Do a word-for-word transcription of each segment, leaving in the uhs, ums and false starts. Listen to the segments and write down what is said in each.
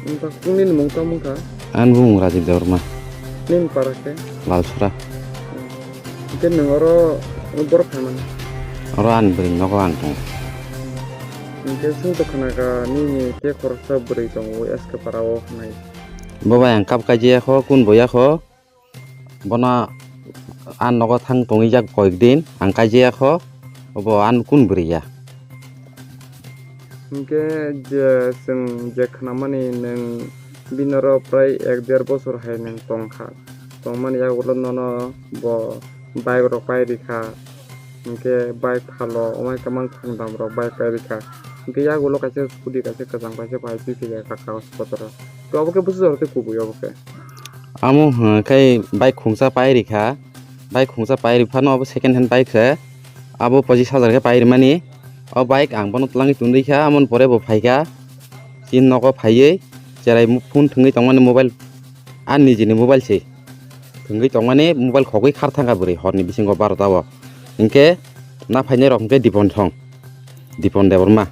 Wngkha, nini mung tamo wngkha? Ani bumung Rajib Debbarma. Nini para khe? Lalsora. Hwnkhe nwng oro borok phaimani? Oro ani bwrwi nogo ang tongo. Hwnkhe chwng to khwnakha nini tei khoroksa bwrwi tongo S K para o hwnwi. Bo bai ang kap kaijaya kho, kun bo ya kho. Bono ani nogo thang tongwi jak koyek din, ang kaijaya kho, obo ani kun bwrwi ya. Hwnkhe je chwng je khnamani nwng bini oro prai ek der bosor hai nwng tongkha, tongmani yagulo nono bo bike rok pai rikha. Hwnkhe bike phalo, omai kwmang thangdam rok bike pai rikha. Hwnkhe yagulo kaisa scooty kaisa kwchang kaisa pai twi phikha kaka hospital o. Khe obo khe bwswk jora tei kubui obo khe. Amo hwnkhe bike khungsa pai rikha, bike khungsa pai riphano obo second hand bike se, abo pochis hajar khe pai rimani. O bike ang bono twlangwi tongwi kha, amoni pore bo phaikha, chini nogo phaiwi cherai phone thwngwi tongmani mobile, ani nijini mobile se. Thwngwi tongmani mobile khogwi khar thangkha bwrwi horni bisingo barota o. Hinkhe na phainai rok hinkhe Dipon thong, Dipon Debbarma.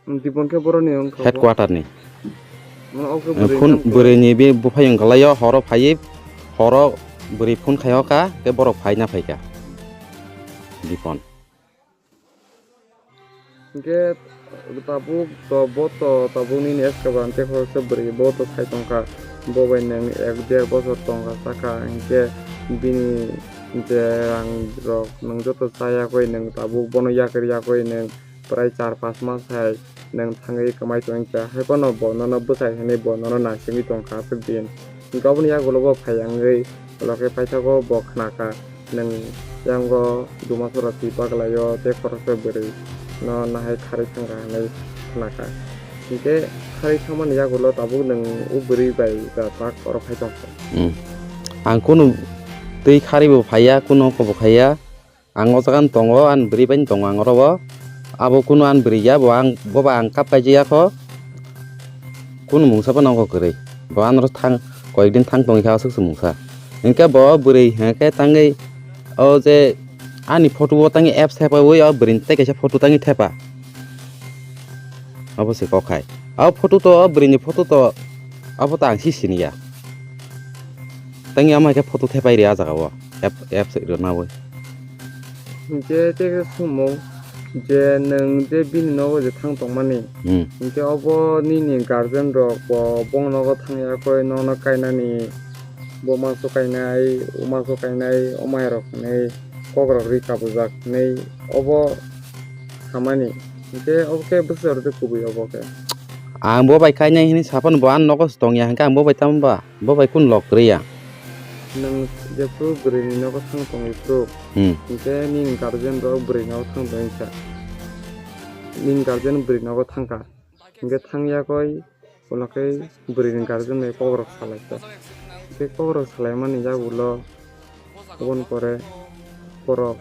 Dipon khe boroni wngkha bo? Headquarter ni. Mane o khe Eh, bwrwi phone wngkha. Bwrwi ni bi buphai wngkha lai o, horo phaiwi, horo bwrwi phone khai o kha, khe borok phai na phaikha. Dipon. Hinkhe tabuk to, bo to tabuk nini S K ba tei khoroksa bwrwi bo to sai tongkha, bo bai nwng ek der bosor tongkha saka, hinkhe bini je rang rok nwng joto chayakwi nwng tabuk bono yakri yakwi nwng prai char pas mas hai nwng thangwi kwmai tongkha, hai phano bo nono bwsai hinwi bo nono naisingwi tongkha aswk din. Hinkhe oboni yagulo bo phai wngwi ulo khe paithago bo khnakha, nwng yango Dumasora twi baglaio tei khoroksa bwrwi no nahai kharwi thangkha hinwi khnakha. Hinkhe kharwi thangmani yagulo tabuk nwng o bwrwi bai da tak oro phai tongkha. Hmm. Ang kunu twi kharwi bo phaiya, kunu oko bo khaiya. Ang o jaga no tongo, ani bwrwi bai no tongo ang oro o. Abo kunu ani bwrwi ya, bo ang, bo ba ang kap kaijaya kho. Kunu mungsa phano ongkha kwrwi. Bo ano thang, koyek din thang tongwi kha aswk se mungsa. Hinkhe bo bwrwi hinkhe tangwi o je ani photo o tangwi apps thepawi o bwrwi ni tei kaisa photo tangwi thepa. Abo se kok hai. O photo to, o bwrwi ni photo to, abo to ang si siniya. Tangwi ama khe photo thepai rw a jaga o. App, apps rwnawi. Hinkhe tei khe sumung je nwng je bini nogo je thang tongmani, hmm, hinkhe obo nini guardian rok bo bongni nogo thangya khe nono kainani, bo maso kainai, o maso kainai, o mai rok hinwi kok rok ri kabujak hinwi obo samani, hinkhe obo khe bwswk jora tei kubui obo khe. Ang bo bai kainai hinwi saphano bo ani nogo se tongya hinkhe ang bo bai tamo ba? Bo bai kunu lok kwrwi ya? Nwng jephru bwrwini nogo thang tongwi phru, hmm, hinkhe nini guardian rok bwrwini nogo thang tongwi kha. Nini guardian bwrwini nogo thangkha. Hinkhe thangya koi, ulo khe bwrwini guardian bai kokrok salai kha. Hinkhe kokrok salaimani yagulo oboni pore borok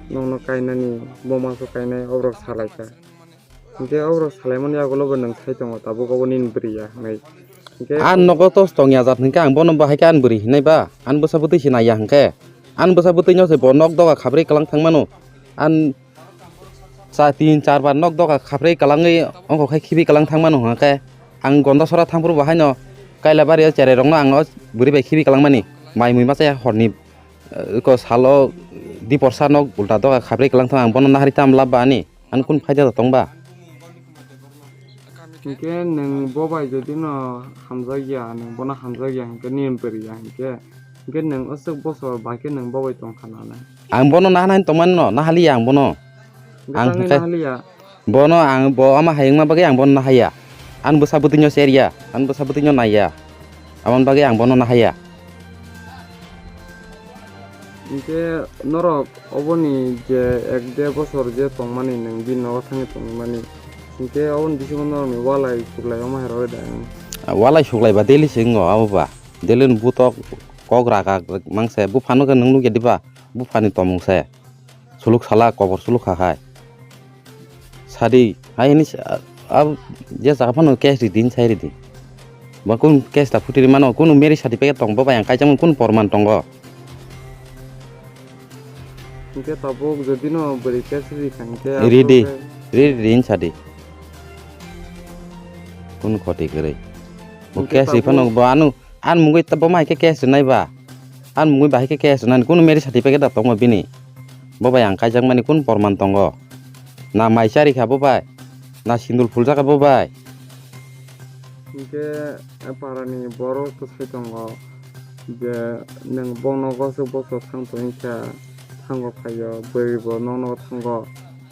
nokno kainani, bo maso kainai, oborok salai kha. Hinkhe oborok salaimani yagulo bo nwng sai tongo, tabuk obo nini bwrwi ya hinwi. Hinkhe ani nogo to tongya jat hinkhe ang bono bahai khe ani bwrwi hinwi ba? Ani bwsa bwtwi se naiya hinkhe? Ani bwsa bwtwi no se bo nok doga khabrwi kwlang thang mano. Ani cha tin char bar nok doga khabrwi kwlangwi ongkha khe khibi kwlang thang mano hinkhe? Ang Gondasora thang phuru bo haino Kailabari o cherai rokno ang o bwrwi bai khibi kwlang mani. Mai mui machaya horni, eh, ko salo Diporsa nok ulta doga khabrwi kwlang thang, ang bono naharwi tamo lab ba ani? Ani kunu phaida da tong ba? Hinkhe nwng bo bai jodi no hamjak ya, nwng bono hamjak ya hinkhe nini bwrwi ya hinkhe, hinkhe nwng aswk bosor bai khe nwng bo bai tong kha na nai? Ang bono nahanai tongmani no, nahaliya ang bono. Hinkhe ang tangwi hinkhe nahaliya? Bono ang bo ama hai wngma bagwi ang bono nahaya. Ani bwsa bwtwino cherya, ani bwsa bwtwino naiya. Aboni bagwi ang bono nahaya. Hinkhe norok oboni je ek der bosor je tongmani nwng bini nogo thangwi tongmani, hinkhe oboni bisingo norokni walai suklai omo hai rw da? Walai suklai ba daily se wngo abo ba. Daily ni butok kok ragak mangse buphano khe nwng nukya diba? Buphani tomung se. Suluk sala kobor suluk kha hai. Sadi, hai hini sa-, a, a, je jaga phano case ridi, sai ridi. Ba kun case ta phutiri mano, kunu marriage certificate tong, bo bai ang kaijak kunu porman tongo. Hinkhe tabuk jodi no bwrwi case ridi kha hinkhe ridi, ridi, ridi sadi. Kunu khoti kwrwi. Bo Hwnkhe case ri tabuk phano bo ano, an mungwi ta-, bo mai khe case rinai ba? An mungwi bahai khe case rinani kunu marriage certificate da tongma bini? Bo bai ang kaijakmani kun porman tongo? Na mai chari kha bo bai? Na sindul phuljak kha bo bai? Hwnkhe parani borok to sai tongo je nwng bono gosok bosok thang tong kha, thango phaio, bwrwi bo nokno thango,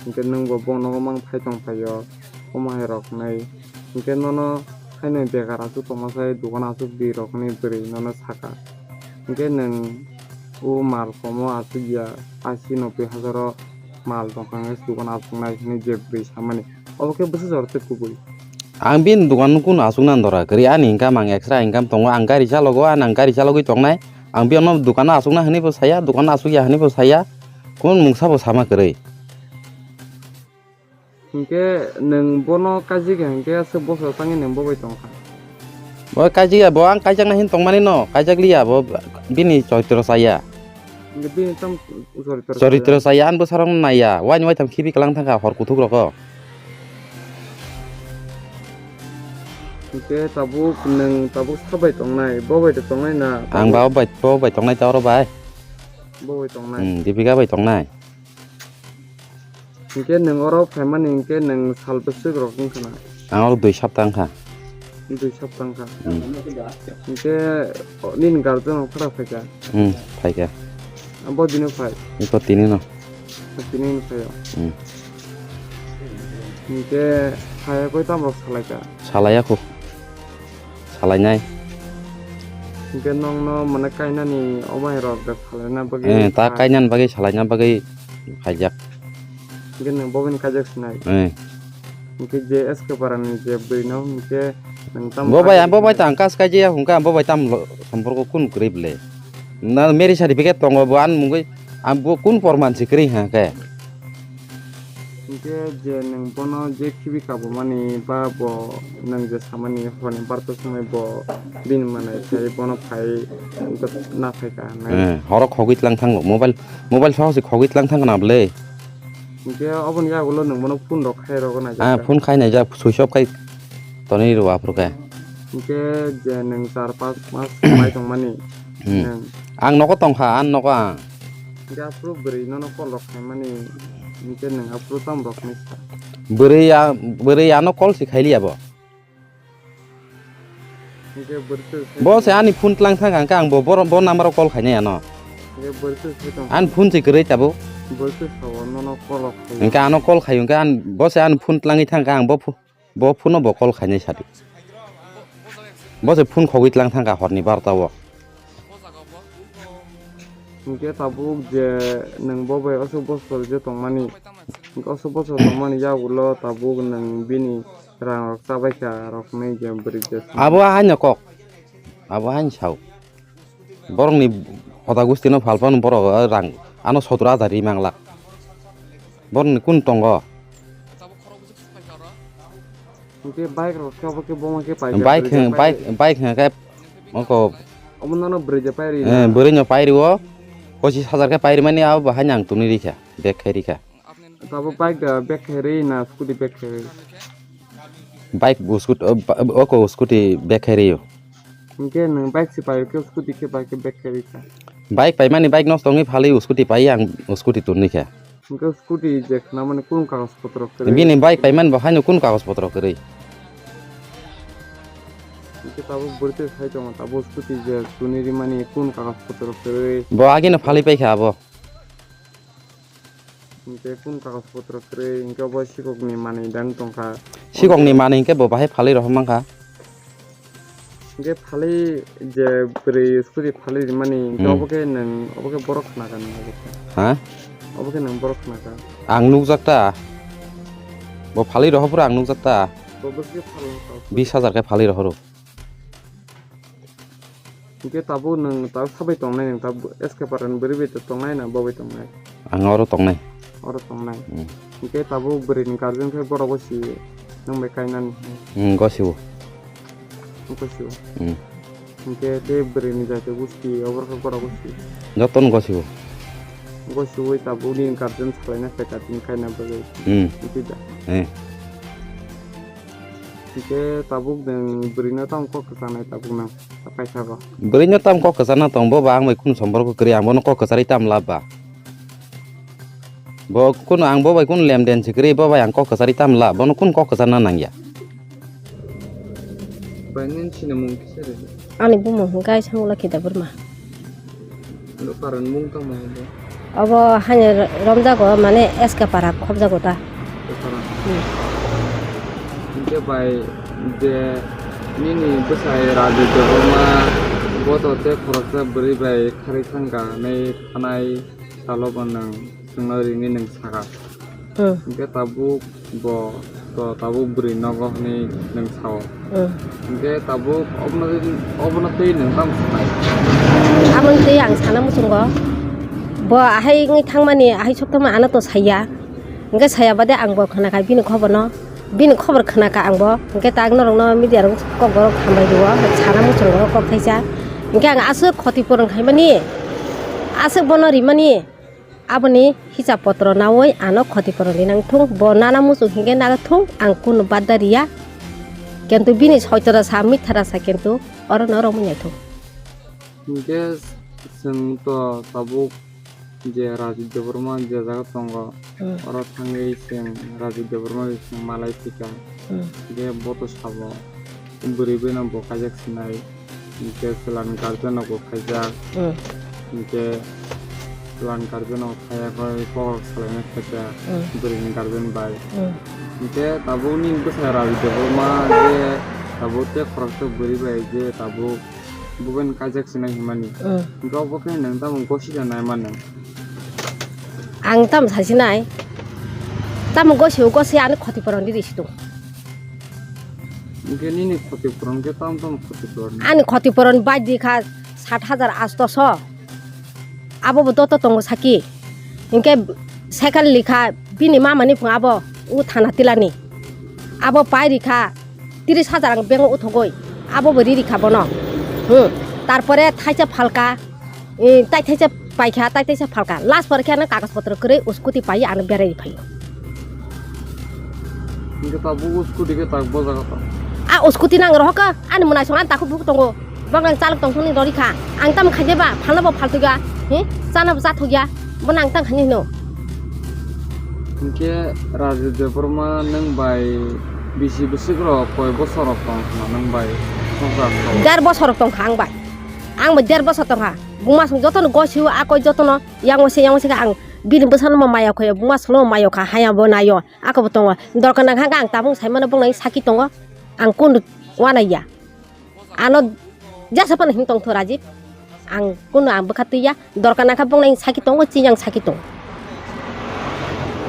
hwnkhe nwng bo bono mang phai tong phaio, omo hai rok nai. Hwnkhe nono haino bekar aswk tongma sai, dogan aswk di rok hinwi bwrwi nono saka. Hwnkhe nwng o mal komo aswk ya, asi noboi hazaro mal tongkha hwnkhe dogan aswk nai hinwi je bwrwi samani. Obo khe bwswk jora tei kubui. Ang bini dogan no kunu aswk nang dora kwrwi, ani income ang extra income tongo, ang gari chalogo, ani ang gari chalogwi tongnai, ang bini no dogan no aswk na hinwi bo saya, dogan no aswk ya hinwi bo saya, kunu mungsa bo sama kwrwi. Hinkhe nwng bono kaijak ya hinkhe aswk bosor tangwi nwng bo bai tongkha? Bo kaijak ya, bo ang kaijakna hin tongmani no, kaijak liya, bo bini choritro chaya. Hinkhe bini tamo choritro chaya? Choritro chaya, ani bwsarok no naiya, waini waitham khibi kwlang thangkha hor kuthuk rogo. Hinkhe tabuk nwng tabuk sa bai tongnai, bo bai de tongnai na? Ang ba bai, bo bai tongnai ta oro bai. Bo bai tongnai? Hmm, Dipika bai tongnai. Hinkhe nwng oro phaimani hinkhe nwng sal bwswk rok wngkha na? Ang oro dui sapta wngkha. Dui sapta wngkha? Hmm. Hinkhe nini guardian rok phara phaikha? Hmm, phaikha. Abo dino phai? Iko tini no. Tini no phaio? Hmm. Hinkhe phaiya koi tamo rok salaikha? Salaiya kho. Salainai. Hinkhe nokno mane kainani omo hai rok da salaina bagwi. Eh, ta phai. Kainani bagwi salaina bagwi phaijak. Hinkhe nwng bo bini kaijak sinai. Eh. Hinkhe je S K Parani je bwrwi no hinkhe nwng tamo bo bai, kaijak bo bai sinai. Ta ang kas kaijaya hwnkha, bo bai tam lo-, somporko kun kwrwi ble. Na marriage certificate tongo bo ani mungwi, ang bo kun porman si kwrwi ha khe. Hinkhe je nwng bono je khibi kabumani ba bo nwng je samani horni barto somoi bo bini manai sai bono phai na phaikha hinwi. Eh, horo khogwi tlang thango, mobile, mobile sohose khogwi tlang thangkha na bwle. Hinkhe oboni yagulo nwng bono phone rok khai rogo naijak. Ah, phone khai naijak, switch off khai tonwi rw aphuru khe. Hinkhe je nwng char pas mas mai tongmani. Hmm. Nwng. Ang nogo tongkha, ang nogo ang. Hinkhe aphuru bwrwi nono call rok khaimani, hinkhe nwng aphuru tamo rok hinwi sa? Bwrwi a-, bwrwi ano call se khailiya bo. Hinkhe bwrwi se sai. Bo se ani phone tlang thangkha, hinkhe ang bo, bo, bo number o call khainai ano. Hinkhe bwrwi se sai tong. Ani phone se kwrwi tabuk. Bwrwi se sao nono call rok khai. Hinkhe ano call khaio, hinkhe an, bo se ani phone tlangwi thangkha, ang bo pho-, Bo phone no bo call khainai sadi. Bo se phone khogwi tlang thangkha horni barota o. Hinkhe tabuk je nwng bo bai aswk bosor je tongmani, aswk bosor tongmani yagulo tabuk nwng bini rang rok chabaikha rok hinwi je bwrwi je. Abo haino kok, abo haino sao. Borokni hoda gustino phalphano borok rang ano sotor hajar ri manglak. Borokni kun tongo? Hinkhe bike rok khe obo khe boma khe paijak, bike kwrwi hwn, jak bike, bike hwn khe oko. Omo nono bwrwi je pairi na? Eh, bwrwi no pairi o. Pochis hajar khe pairi mani abo bahai no ang tuni rikha, bag khai rikha. Tabuk bike da bag khai ri na scooty bag khai ri? Bike bo scoot-, o, ba-, oko scooty bag khai rio. Hinkhe nwng bike se pai khe scooty khe pai khe bag khai ri kha. Bike paimani bike nosto wngwi phalwi scooty pai ang scooty turnwi kha. Hinkhe scooty je khna mani kunu kagoj potro kwrwi? Bini bike paimani bo haino kunu kagoj potro kwrwi? Hinkhe tabuk bwrwi twi sai tongo tabuk scooty je tuni rimani kunu kagoj potro kwrwi? Bo agino phalwi paikha abo. Hinkhe kun kagoj potro kwrwi, hinkhe obo sikokni manwi dang tongkha. Sikokni manwi hinkhe bo bahai phalwi rohor mankha. Hinkhe phalwi je bwrwi scooty phalwi rimani, hinkhe hmm, obo khe nwng, obo khe borok khna kha nwng obo khe? Ha? Obo khe nwng borok khna kha? Ang nukjak ta. Bo phalwi rohor phuru ang nukjak ta. Bo bwswk khe phalwi rohor? Bis hajar khe phalwi rohoro. Hinkhe tabuk nwng tabuk sabai tongnai, nwng tabuk S K Parani bwrwi bai tongnai na bo bai tongnai? Ang oro tongnai. Oro tongnai. Hmm. Hinkhe tabuk bwrwini guardian khe borok gosi nwng bai kainani. Hmm, gosio. Gosio. Hmm. Hinkhe tei bwrwini jaiti gusti oborok khe borok gosi. Jotono gosio. Gosiwi tabuk nini guardian salaina phaikha tini kaina bagwi. Hmm. Hinkhe da. Eh. Hingke tabuk nwng bwrwino tamo kok kwchanai tabuk nwng kaisa bo? Bwrwino tamo kok kwchana tong bo ba ang bai kunu somporko kwrwi, ang bono kok kwcharwi tamo lab ba? Bo kunu ang bo bai kunu lenden se kwrwi, bo bai ang kok kwcharwi tamo lab, bono kunu kok kwcharna nangya. Bai nini sinimung kisa rw di. Ani bumung hwnkhe Aisang Lakhi Debbarma. Oro para ni mung tamo bo? Obo haino romjago, mane S K para khobjago ta. S K para. Hmm. Hingke bai je nini bwsai Raju Debbarma bo to tei khoroksa bwrwi bai kharwi thangkha hinwi thanai salo bo nwng chwngno rini nwng sakha. Hmm. Hingke tabuk bo to tabuk bwrwi nogo hinwi nwng sao. Hmm. Hingke tabuk obono, obono twi nwng tamo sanai? Aboni twi ang sana muchungo. Bo ahai wngwi thangmani, ahai sok thangmani ano to saiya. Hingke saya bade ang bo khwnakha bini khobor no. Bini khobor khwnakha ang bo. Hingke tak norok no media rok kok borok hambai rwo. Sana muchungo kok thaisa. Hingke ang aswk khoti purung khaimani. Aswk bono rimani. Aboni hisab potro naui ano khoti poron rinang thung, bo nana muchung hingke naga thung, ang kunu badda riya. Kintu bini soitara sa, mithara sa, kintu oro no romwi nai thung. Hingke chwng to tabuk je Rajit Debbarma je jaga tongo, hmm, oro thangwi chwng Rajit Debbarma bai chwng malai thika. Hmm. Hingke bo to sabo. Bwrwi bai no bo kaijak sinai, hingke chwla ni guardian rok bo khaijak, hmm, hingke chwla ni guardian rok khaiya khe kok rok salaina khaijak, hmm, bwrwi ni guardian bai. Hmm. Hingke tabuk ni bwsai Rabi Debbarma je tabuk tei khoroksa bwrwi bai je tabuk bo bai no kaijak sinai hinmani. Hmm. Hingke obo khe nwng tamo gosi da nai mano? Ang tamo sasinai, tamo gosi o gosi ani khoti poron di risi tung. Hingke nini khoti puron khe tam tam khoti puron? Ani khoti puron bai di kha sat hajar asto so. Abo bo joto tongo saki. Hingke cycle likha bini mama ni phung abo u thana tilani. Abo pai rikha tris hajar ang bank o uthogoi. Abo bo ri rikha bono. Hmm. Tarpore thaisa phalka. Eh, tai thaisa paikha, tai thaisa phalka. Last pore khe ano kagoj potro kwrwi, o scooty pai ano berai phaio. Hingke tabuk o scooty khe tak bo jaga tong? A o scooty nang rohok kha, ani mwnai song ani takhuk bukhuk tongo. Bong ang chalok tong thani rori kha. Ang tam khaide ba, phalno bo phaltwi ga. Hi? Chana bo chathok ya. Bo nang tang khani hino. Hingke Raju Debbarma nwng bai bisi bwswk rok koi bosor rok tong khna nwng bai? Songkar kha. Der bosor rok tong kha ang bai. Ang bo der bosor tongkha. Buma song jotono gosio, a koi jotono yang wase, yang wase khe ang bini bwsano bo maya khoyo, buma songno bo maya kha, haya bo nayo, ako bo tongo. Dorkar nang kha ang tabung sai mano, bung nang saki tongo. Ang kunu uanaiya. Ano jasa phano him tongtho Rajib. Ang kunu ang bwkha twiya. Dorkar nang kha bung nang saki tongo, chini ang saki tongo.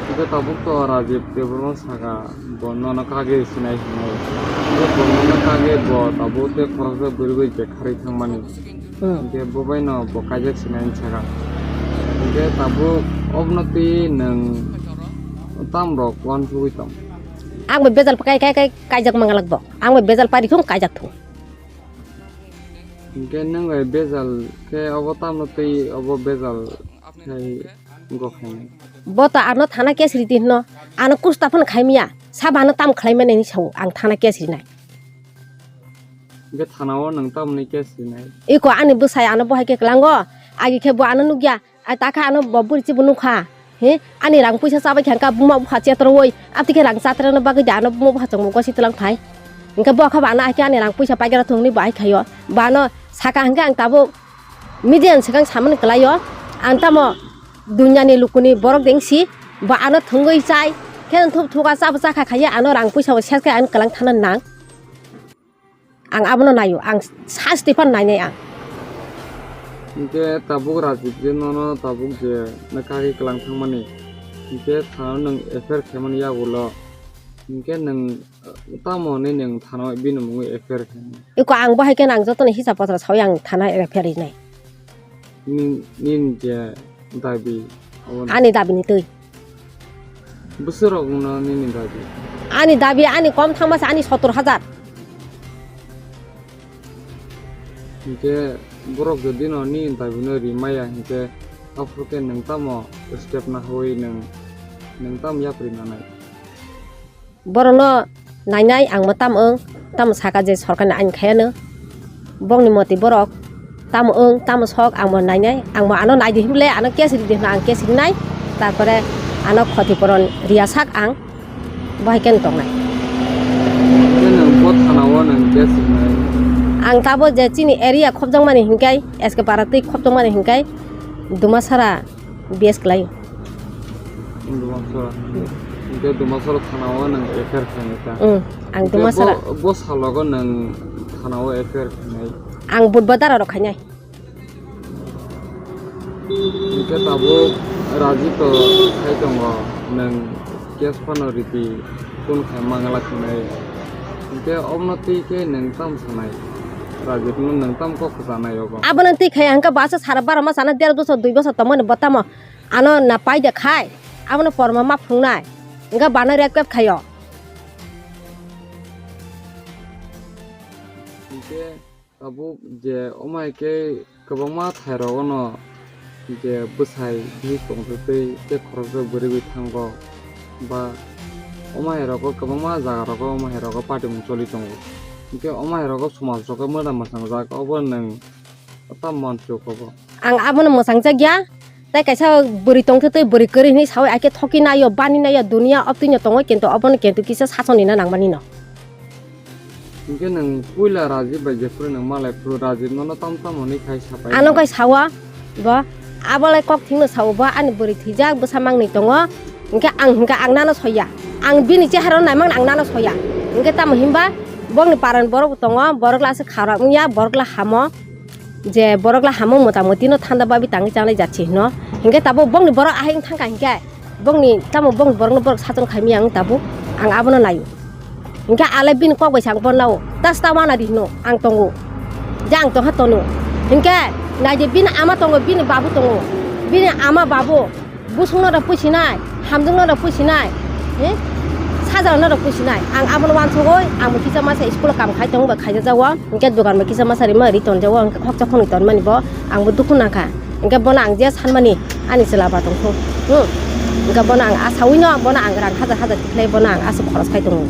Hingke tabuk to Rajib Debbarma saka, bo nono kage sinai hinwi. Hingke bo nono kage bo tabuk tei khoroksa bwrwi bai je kharwi thangmani. Hmm. Hingke bo bai no bo kaijak sinai hinwi saka. Hingke tabuk obono twi nwng tam rok uansugwi tong? Ang bai bejal kai kai kai kaijak mangalak bo. Ang bai bejal pari thung kaijak thung. Hingke nwng bai bejal khe obo tamno twi obo bejal khai. Gokhaini. Bo to ano thana case ridi hino. Ano kusta phano khaimya. Sabo ano tam khlaimani hinwi sao ang thana case rinai. Hingke thana o nwng tamoni case rinai? Iko ani bwsai ano bohai khe kwlango. Agi khe bo ano nukya. Ai takha ano bo bwrwi chibo nukha. He? Ani rang puisa chabai khe hangka buma bupha chetrowoi. Abtwi khe rang chatrano bagwi de ano buma bupha chongbo gosi twlang phai. Hingke bo khe bo ano hai khe ani rang puisa paigera thwngwi bo hai khaio. Bo ano saka hingke ang tabuk Media ni swkang samani kwlaio, ang tamo dunya ni lukuni borok de wngsi, bo ano thwngwi chai, khe thuk thuka chabo chakha khaiya, ano rang puisa bo ses khe ang kwlang thana nang. Ang abono naio, ang sasti phano nainai ang. Hingke tabuk Rajib je nono tabuk je na kagwi kwlang thangmani, hingke thana nwng F I R khaimani yagulo, hingke nwng tamo hinwi nwng thana bini mungwi F I R khaimani? Iko ang bo hai khe ang jotono hisab potra sawi ang thana F I R rinai. Ni, nini je dabi, obo ni? Ani dabi ni twi. Bwswk rok no nini dabi? Ani dabi ani kom thangma se ani sottor hajar. Hingke borok jodi no nini dabi no ri maya hingke aphuru khe nwng tamo step nahawi nwng, nwng tamo yapri nanai? Borokno nainai, ang bo tamo wng, tamo saka je sorkarni ain khayano. Bongni moti borok tamo wng, tamo sok, ang bo nainai, ang bo ano naidi himle, ano case ridi hino ang case rinai, tarpore ano khoti poron riya sak ang, bo hai khe tongnai. Khe nwng bo thana o nwng case rinai? Ang tabo je chini area khopjak mani hinkai, S K para twi khopjak mani hinkai, Dumasara B S kwlai. Dumasara. Hingke Dumasara thana o nwng F I R khainai ta? Hmm, ang Hingke Dumasara. Bo, bo salogo nwng thana o F I R khainai? Ang Budbadar aro khainai. Hingke tabuk Rajib to khai tongo, nwng case phano ridi kun khai mangala khainai. Hingke omono twi khe nwng tam sanai? Rajib no nwng tam kok khanai obo? Abono twi khai hingke basa sara bara ma sana der bosor dui bosor tongmani bo tamo. Ano na paida khai, abono porma ma phungnai, hingke bana rep kep khaio. Hingke tabuk je omo hai khe kwbangma thai rogo no je bwsai bihik tong twi tei khoroksa bwrwi bai thango ba omo hai rogo kwbangma jaga rogo omo hai rogo patimung choli tongo. Hingke omo hai rogo somaj rogo mwda mwsang jak obo nwng. Tam monthok obo. Ang abono mwchangjakya. Tai kaisa bwrwi tongtwi twi bwrwi kwrwi hinwi sawi aike thoki naio, bani naio, dunia optwino tongo kintu obono kintu kisa sasoni na nangmani no. Hinkhe nwng puila Rajib bai jephuru nwng malai phuru Rajib nono tam tam hwnwi khai sapai. Ano kai sawa bo, abolai kok thingno sawo bo ani bwrwi thwijak bwsa mangni tongo. Hinkhe ang hinkhe ang nano soya. Ang bini chehara naimang ang nano soya. Hinkhe tamo hinba bongni parani borok tongo, borok la aswk kharak wngya, borok la hamo. Je borok la hamo mota moti no thanda babi tangwi chanai jat se hino. Hinkhe tabuk bongni borok ahai wng thangkha hinkhe bongni tamo bongni borok no borok satung khaimya wng tabuk ang abono naio. Hinkhe alai bini kok bai sa ang bono nao. Tas ta wana di hino ang tongo. Je ang tongha tono. Hinkhe naidi bini ama tongo, bini babu tongo. Bini ama babu. Busungno rok puisinai, hamjwkno rok puisinai, he? Sajalno rok puisinai. Ang abono wansugwi, ang bo kisa masa school-o kam khai tongo, bai khaijak jago. Hinkhe dogan bai kisa masa rima ri tonjago, hinkhe khoksa khonwi tonmani bo, ang bo dukhu nangkha. Hinkhe bono ang je sanmani, ani chwla ba tongkhu. Hmm. Hinkhe bono ang asawino, bono ang rang hajar hajar tikhlai, bono ang aswk khoros khai tongo.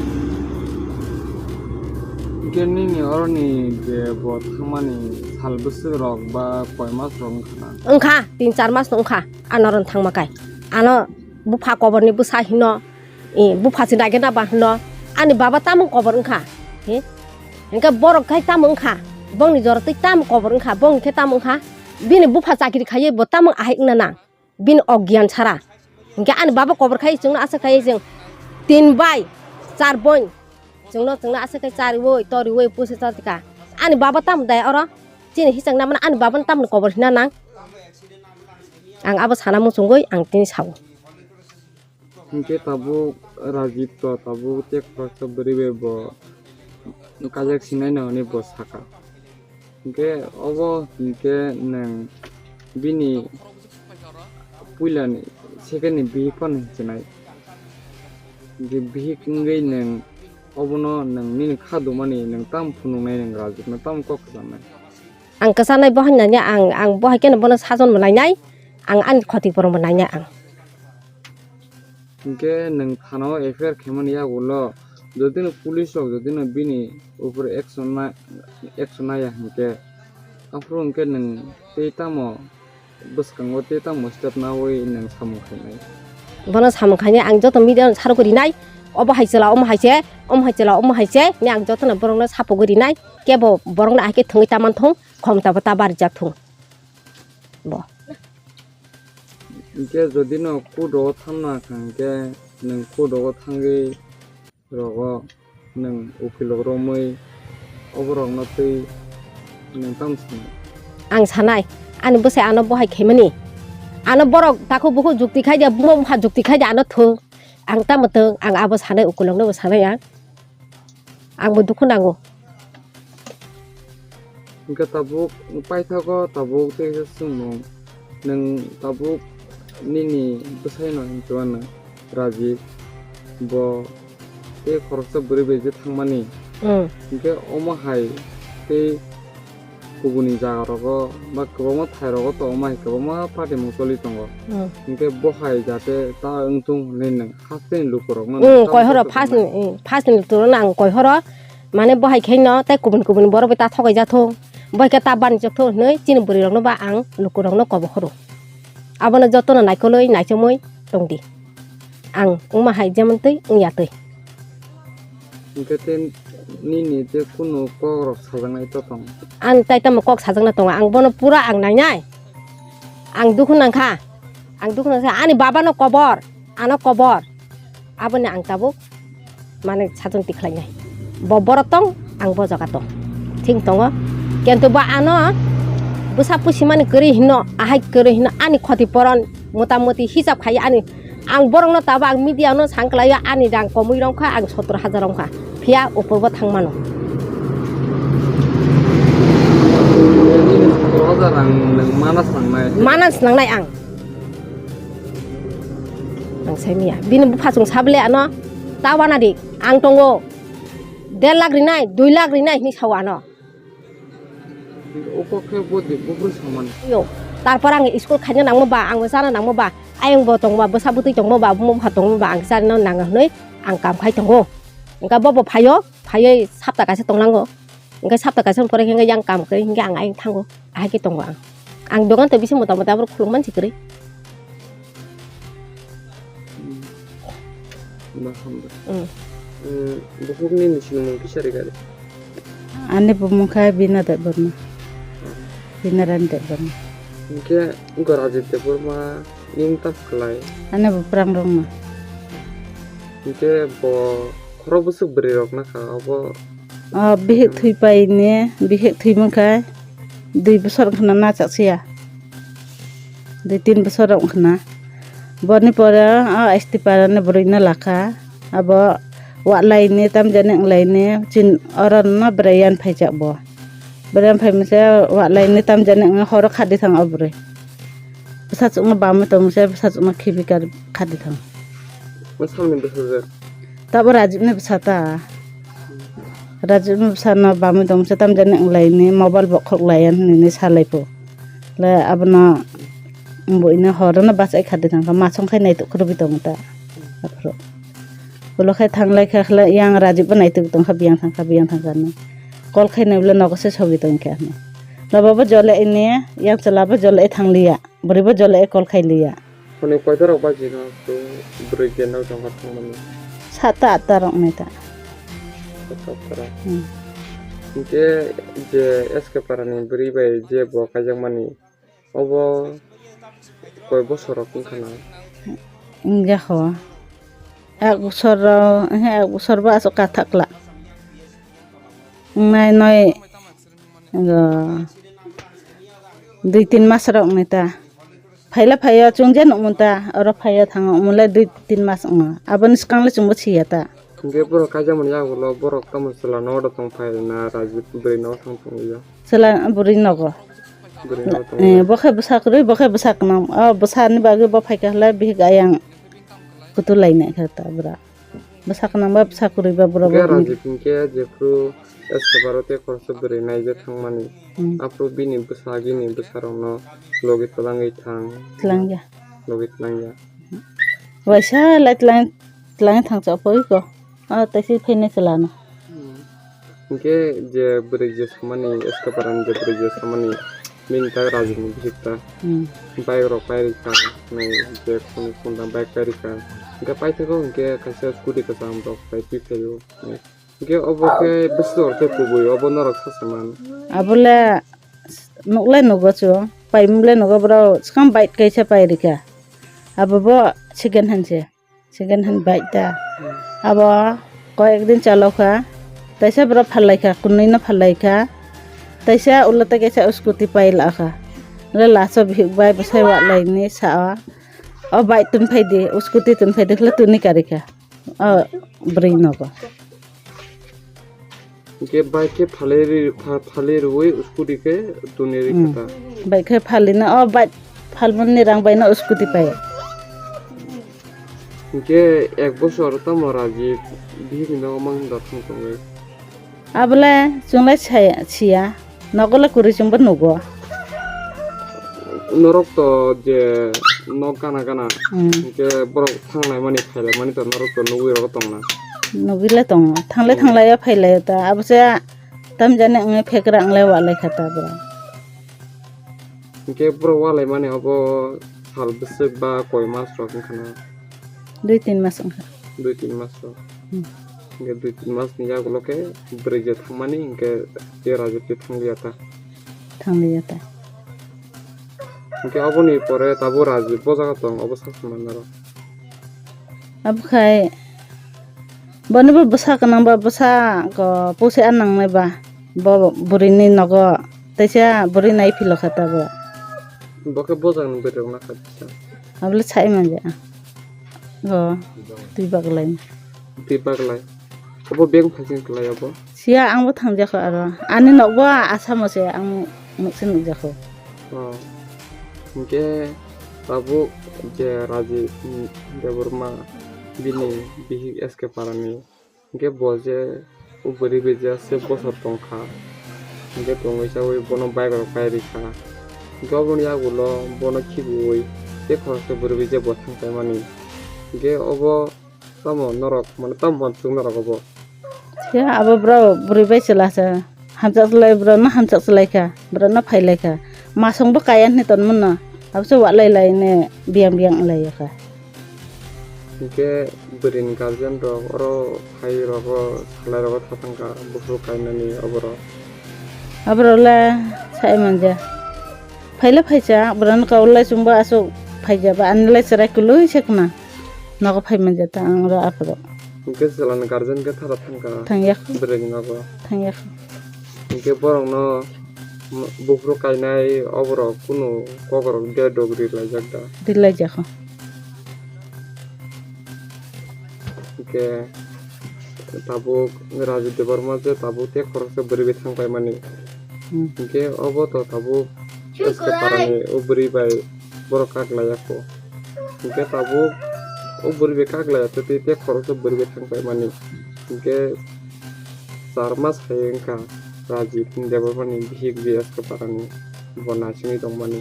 Hinkhe nini oroni je bo thangmani sal bwswk rok ba koi mas rok wngkha na? Wngkha, tin char mas no wngkha. Ano ron thangma kai. Ano bupha koborni bwsa hino, e, bupha se naikhe naba hino. Ani baba tamo kobor wngkha, he? Hinkhe borok khai tamo wngkha, bongni jora twi tamo kobor wngkha, bongni khe tamo wngkha. Bini bupha chakri khaiwi bo tamo ahai wngna nang, bini ogyan sara. Hinkhe ani baba kobor khai chwngno aswk khai chwng tin bai char boin. Chwngno, chwngno aswk khe chariwi, toriwi, pusi char tika. Ani baba tamo dai oro? Chini hisang namani ani babano tamoni kobor hina nang? Ang abo sana muchungwi ang tini sao. Hinkhe tabuk Rajib to tabuk tei khoroksa bwrwi bai bo kajak sinai no hwnwi bo saka. Hinkhe obo hinkhe nwng bini puilani secondni bihik phano hinchinai. Hinkhe bihik wngwi nwng obono nwng nini kha dumani nwng tamo phunuknai, nwng Rajibno tamo kok kwchangnai? Ang kwchanai bo hinani ang, ang bo hai kheno bono sajon bo nainai, ang ani khoti borok bo nainai ang. Hinkhe nwng thana o F I R khaimani yagulo jodi no police rok jodi no bini upor action na, action naya hinkhe aphuru hinkhe nwng tei tamo bwskango tei tamo step nawi nwng samung khainai? Bono samung khainai ang joto media no sarok rinai, obo hai chwla omo hai se, omo hai chwla omo hai se hinwi ang jotono borokno sapogwi rinai, kebo borokno ahai khe thwngwi ta manthung, khomta bo ta barijak thung bo. Hinkhe jodi no court o thanna kha hinkhe nwng court o thangwi rogo nwng ukilok romwi oborokno twi nwng tamo sanai? Ang sanai, ani bwsai ano bo hai khaimani. Ano borok takhuk bukhuk jukti khai dia, buma bupha jukti khai dia, ano thung. Ang tamo thung, ang abo sanai, ukilokno bo sanai ang. Ang bo dukhu nango. Hinkhe tabuk paithago tabuk tei khe chwngmung. Nwng tabuk nini bwsaino hinwi mano Raji, bo tei khoroksa bwrwi bai je thangmani. Hmm. Hinkhe omo hai tei Kubuni jaga rogo ba kwbangma thai rogo to omo hai kwbangma party mung choli tongo. Hmm. Hinkhe bo hai jate ta wng thung hinwi nwng haste ni luku rokno Hmm, nwng koi horo tamo first ni, hmm, first ni luku rokno ang koi horo. Mane bo hai khe no tei kubun kubun borok bai ta thogai ja thung. Bo hai khe ta bani chok thung hinwi chini bwrwi rokno ba ang luku rokno kobo horo. Abono jotono naikolwi naichomwi tong di. Ang wngma hai jemon twi wngya twi. Hinkhe tei nini tei kunu kok rok sajaknai to tong? Ang tai tamo kok sajakna tongo, ang bono pura ang nainai. Ang dukhu nangkha, ang dukhu nangkha, ani babano kobor, ano kobor. Aboni ang tabuk mane satung tikhlainai. Bo borok tong, ang bo jaga tong. Thing tongo. Kintu bo ano bwsa pusimani kwrwi hino, ahai kwrwi hino, ani khoti poron motamoti hisab khai ani. Ang borokno tabo ang media no sang kwlaio, ani rang komui rong kha, ang sottor hajar rong kha. Phiya upor bo thang mano. Sottor hajar rang nwng mana swnangnai? Mana swnangnai ang. Ang sai miya. Bini bupha chwng sable ano ta wana di. Ang tongo. Der lakh rinai, dui lakh rinai hinwi sao ano. Obo khe bo de, bo bwrwi samani. Yo, tarpor ang school khaina nangma ba, ang chana nangma ba, ayang bo tongma, bwsa bwtwi tongma ba, buma bupha tongma ba, ang chana nang hinwi ang kam khai tongo. Engka bo bo phaio, phaiwi sapta kaisa tonglango. Engka sapta kaisa pore khe yang kam khe hinkhe ang ayang thango. Ahai khe tongo ang. Ang dogan to bisi mota mota aborok khuluk mansi kwrwi. Hmm. Ba hambai. Hmm. Eh, bukhuk nini sinimung kisa rikha de? Ani bumung khe Bina Debbarma. Hmm. Bina Rani Debbarma. Hinkhe Gorajit Debbarma nini tamo khlai? Ani bo Prangrongma. Hinkhe bo khorok bwswk bwrwi rok nakha obo? O bihik thwi paini, bihik thwi mankha dui bosor wngkhana nachak siya. Dui tin bosor rok wngkhana. Boni pore o S T para ni bwrwi no lakha. Abo wahlai ni tamjani wnglaini chin oro no bwrwi yan phaijak bo. Bwrwi yan phaimase wahlai ni tamjani wngwi horo khadi thang o bwrwi. Bwsa chukno bamwi tongmase bwsa chukno khibi kar khadi thang. Bwsamni bwsajwk? Tabo Rajibni bwsa ta. Rajibni bwsano bamwi tongmase tamjani wnglaini mobile bo khok laiya hinwi salai pho. Le abono buino horono bachai khadi thangkha, masong khai naitok khurubui tongo ta. Aphuru. Ulo khai thanglai kha khle yang Rajib bo naitok tongkha, biyang thangkha, biyang thangkha hinwi. Call khai nai bole nogo se sogwi tongkha hinwi. Nobo bo jole ini, yang chwla bo jole thangliya, bwrwi bo jole call khai liya. Hwnwi koita rok bachino to bwrwi je nok jongkha thangmani? Satta atta rok nai ta. Satta atta rok. Hmm. Hinkhe je S K Parani bwrwi bai je bo kaijakmani, obo koi bosor rok wngkha na? Wngya kho. Ek bosor rok, ek bosor bo aswk kathak kla. Wngnai noi, o, dui tin mas rok wngnai ta. Phaila phaio chwngje nukmung ta, oro phaio thango, omo le dui tin mas wngo. Aboni swkang le chwngbo siya ta. Hinkhe borok kaijakmani yagulo borok tamo chwla nogo tong phai na raji bwrwi nogo thang tongya? Chwla bwrwi nogo. Bwrwi nogo tong. Eh, bo khe bwsa kwrwi, bo khe bwsa kwnam. O bwsani bagwi bo phaikha hwlai bihik ayang kutu lainai khe ta bwra. Bwsa kwnang ba bwsa kwrwi ba borok. Hinkhe bo Rajib hinkhe jephru S K Baro tei khoroksa bwrwi naijak thangmani. Hmm. Aphuru bini bwsa agini bwsarokno logi twlangwi thang. Twlangya. Logi twlangya. Waisa lai twlang, twlangwi thangcha poi ko. Ah, tei si phainai chwla no. Hmm. Hinkhe je bwrwi je samani, S K Parani je bwrwi je samani, bini tak Rajibni bihik ta. Hmm. Bike rok pai rikha, nai je khunu khunda bike pai rikha. Hinkhe paithago hinkhe kaisa scooty kwcham rok pai twi phaio. Hinkhe obo khe bwswk khe kubui, obo norok sasaman. Abole nuklai nugo chu, paimung le nugo borok swkang bike kaisa pai rikha. Abo bo second hand se. Second hand bike ta. Hmm. Abo koyek din chalo kha. Taisa borok phalai kha, kunui no phalai kha. Taisa ulo ta kaisa scooty pai la kha. Le laso bihik bai bwsai wah lai ni sa o. O bike tun phai di, scooty tun phai di khle tuni kari kha. O bwrwi nogo. Hinkhe bike khe phalwi ri-, pha-, phalwi rwui scooty khe tuni ri kha ta. Hmm. Bike khe phalwi no, o bike phalmani rang bai no scooty pai. Hinkhe ek bosor tamo Rajib bihik ni nogo mang da thang tongwi? Abole chwng lai saya, siya. Nogo le kwrwi chwngbo nugo. Norok to je nok gana gana, hmm, hinkhe borok thanglai mani, phailai mani to norok to nugwi rogo tongna. Nugwi le tongo. Thanglai, hmm, thanglai ya phailai ta. Abo se tamjani wngwi phekra wngwi walai kha ta bwrwi. Hinkhe borok walai mani obo sal bwswk ba koi mas rok wngkha na? Dui tin mas wngkha. Dui tin mas rok. Hmm. Hinkhe dui tin mas ni yagulo khe bwrwi je thangmani hinkhe je rajo twi thangliya ta. Thangliya ta. Hinkhe oboni pore tabuk rajo bo jaga tong obo sa se man aro. Abo khai boni bo bwsa gwnang ba bwsa ko pusi a nangnai ba bo bwrwi ni nogo teisa bwrwi nai philo kha ta bo. Bo khe bojak ni bwrwi rok na kha teisa. Abo le sai manja. Go twi baglai. Twi baglai. Obo beng phai khe klai obo. Siya ang bo thangjakho aro. Ani nok bo Assam o se ang nuk se nukjakho. Oh. Hinkhe tabuk je Raji, mm, Debbarma bini bihik S K Parani. Hinkhe bo je o bwrwi bai je se bosor tongkha. Hinkhe tongwi chawi bono bike rok kai rikha. Hinkhe oboni yagulo bono khibiwi tei khoroksa bwrwi bai je bo thang paimani. Hinkhe obo Tamo norok, mane tamo uansuk norok obo? Khe abo bwrwi bai chwla se. Hamjak chwlai bwrwi no hamjak chwlai kha, bwrwi no phai lai kha. Masong bo kaya hinwi ton mano. Abo se walai lai ne biyang biyang wng lai kha. Hinkhe bwrwi ni guardian rok oro phai rogo, salai rogo tha thang kha, buphuru kainani oborok. Aborok le sai manja. Phai le phai cha, bwrwi no kau lai chwng bo aswk phai ja ba, ani lai chwrai kwlwi se khna. Nogo phai manja ta ang oro aphuru. Hinkhe chwla ni guardian khe thara thang kha. Thang ya kho. Bwrwi ni nogo. Thang ya kho. Hinkhe borok no buphuru kainai oborok kunu kok rok de dogri laijak da? Ri lai ja kho. Hinkhe tabuk Raju Debbarma je tabuk tei khoroksa bwrwi bai thang paimani. Hmm. Hinkhe obo to tabuk S K Parani o bwrwi bai borok kak laiya kho. Hinkhe tabuk o bwrwi bai kak laiya tei, tei khoroksa bwrwi bai thang paimani. Hinkhe char mas hai wngkha Raju Debbarmani bihik je S K Parani bo naisingwi tongmani.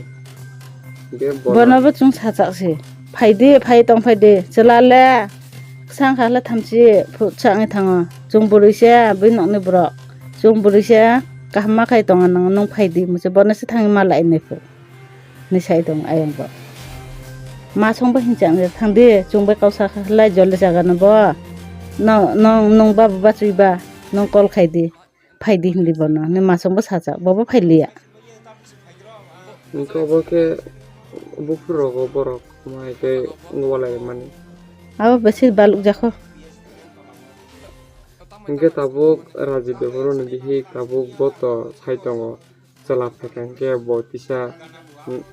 Hinkhe bono bo chwng sajak se. Phai di, phai tong phai di. Chwla le kwchang kha le thamchi phut sa wngwi thango. Chwng bwrwi se bini nokni borok. Chwng bwrwi se kaham ma khai tongo nang, nwng phai di hwnwi se bono se thangwi ma lai nai phu. Hwnwi sai tong ayang bo. Ma song bo hinchang thang di, chwng bai kau sa kha lai jol jaga no bo. No, nong, nong ba bo bachwi ba, nong call khai di. Phai di hindi bono, ni masong bo sajak, bo bo phai liya. Hinkhe obo khe buphuru rogo borok mai khe wng walai mani. Abo besi baluk jakho. Hinkhe tabuk Raju Debbarmani bihik tabuk bo to sai tongo, chwla phaikha hinkhe bo kisa